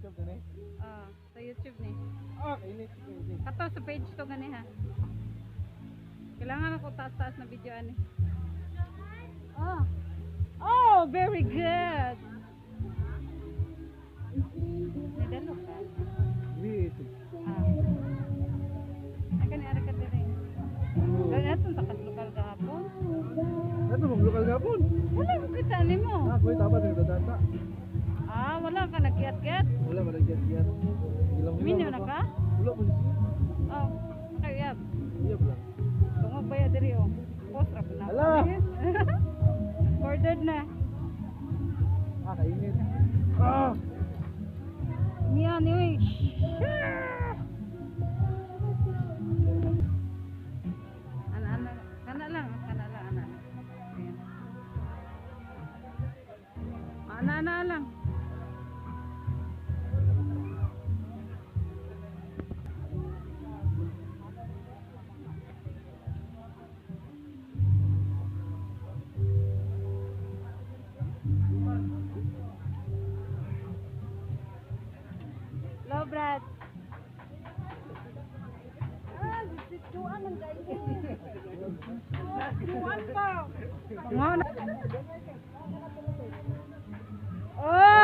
YouTube din eh. Ah, sa YouTube ni. Ah, kainit. Kainit. Kato sa page to gani ha. Kailangan ako taas-taas na video ani. Oh. Oh, very good. Nidalo ka. Wait. Ah. Ay kani ara ka dire. Dali ato sa kaslokal gahapon. Ano mo lokal gapon? Wala ko kita nimo. Ah, koy tama din data. Ah, wala ka nagkiyat-kiyat. Wala ba nagyat-gyat? Gilang. Minyo na ka? Wala ko siya. Oh, nakayab. Iya ba? Tungog ba ya diri oh. Post ra po na. Hala! Ordered na. Ah, kainit. Ah! Niya ni uy. Ana ana kana lang, kana lang ana. Ayan. Ana ana lang. Hello, Brad. Ah, tuan ang gayo. Tuan pa. Mga na. Oh!